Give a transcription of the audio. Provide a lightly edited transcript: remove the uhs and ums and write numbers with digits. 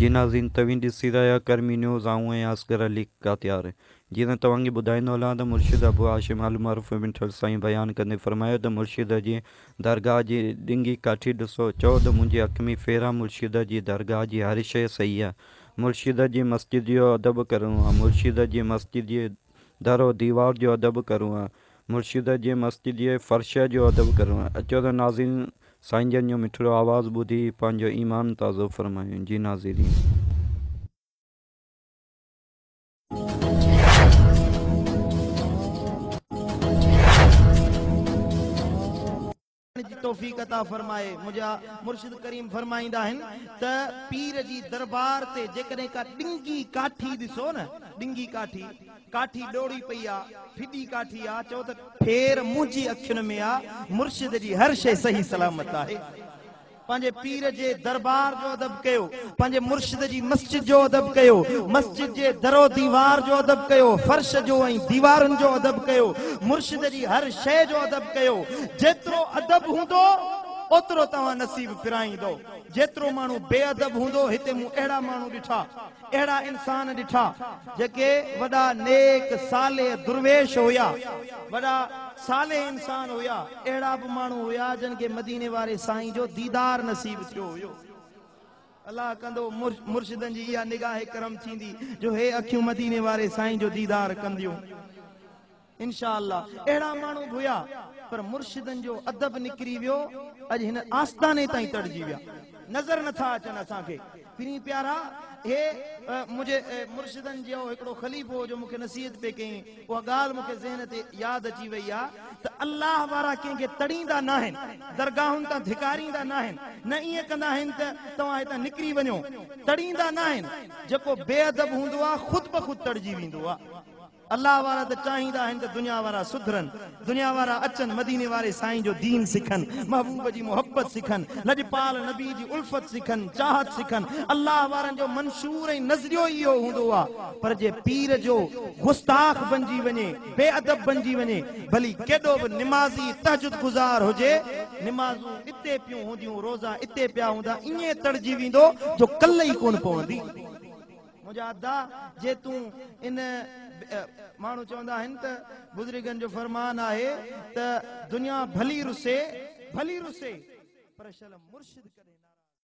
جي ناظرين توهين ڏسي رهيا ڪرمي نيوز آئون آهيان اصغر علي ڪاتيار جيئن ته توهان کي ٻڌائيندو هلان ته مرشد ابو هاشم المعروف مٺل سائين بيان ڪندي فرمايو ته مرشد جي درگاهه جي ڏنگي ڪاٺي ڏسو چئو ته منهنجي اک ۾ ڦيرا مرشد جي درگاهه جي هر شيء صحيح آهي مرشد جي مسجد جو ادب ڪرڻو آهي مرشد جي مسجد جي در و ديوار جو ادب ڪرڻو آهي مرشد جي مسجد جي فرش جو ادب ڪرڻو آهي اچو ته ناظرين سائين جن جو مٺڙو آواز ٻڌي پنهنجو ايمان تازو فرمايون جي ناظرين. جي توفيق عطا فرمائي. منهنجا مرشد ڪريم فرمائيندا آهن ته پير جي دربار تي جيڪڏهن ڪا ڏنگي ڪاٺي ڏسو نه ڏنگي ڪاٺي ڪاٺي ڏوڙي پئي آ، ڦڏي ڪاٺي آ، چئو ته ڦير منهنجي اکين ۾ آ، مرشد جي هر شيء صحيح سلامت آهي. پنهنجي پير جي دربار جو ادب ڪيو، پنهنجي مرشد جي مسجد جو ادب ڪيو، مسجد جي در و ديوار جو ادب ڪيو، فرش جو ۽ ديوارن جو ادب ڪيو، مرشد جي هر شيء جو ادب ڪيو، جيترو ادب هوندو اوترو توهان نصيب پرائيندؤ، جيترو ماڻهو بي ادب هوندو، هتي مون اهڙا ماڻهو ڏٺا. اهڙا انسان ڏٺا جيڪي وڏا نيڪ صالح درويش هيا، وڏا صالح انسان هيا، اهڙا به ماڻهو هيا جن کي مديني واري سائين جو ديدار نصيب ٿيو هيو. الله ڪندو مرشدن جي اها نگاهه ڪرم ٿيندي جو هي اکيون مديني واري سائين جو ديدار ڪنديون. انشاء الله اهڙا ماڻهو به هيا پر مرشدن جو ادب نڪري ويو اڄ هن آستاني تائين تڙجي ويا نظر نٿا اچن اسان کي پرين پيارا هي منهنجي مرشدن جو هڪڙو خليفو هو جو مونکي نصيحت پئي ڪيائين اها ڳالهه مونکي ذهن تي ياد اچي وئي آ ته الله وارا ڪنهن کي تڙيندا ناهن درگاهن تان ڌڪاريندا ناهن نه ائين ڪندا آهن ته توهان هتان نڪري وڃو تڙيندا ناهن جيڪو بي ادب هوندو آ خود بخود تڙجي ويندو آ. الله وارا ته چاهيندا آهن ته دنيا وارا سڌرن، دنيا وارا اچن مديني واري سائين جو دين سکن، محبوب جي محبت سکن، لڄپال نبي جي الفت سکن، چاهت سکن، الله وارن جو منشور ۽ نظريو ئي اهو هوندو آ، پر جي پير جو گستاخ بنجي وڃي، بي ادب بنجي وڃي، ڀلي ڪيڏو به نمازي تهجد گذار هجي، نمازون اتي پيون هونديون، روزا اتي پيا هوندا، ائين تڙجي ويندو جو ڪل ئي ڪونه پوندي. منهنجا ادا جي تون ان ماڻهو چوندا آهن ته بزرگن جو فرمان آهي ته دنيا ڀلي رسي ڀلي رسي پر شل مرشد ڪڏهن نه.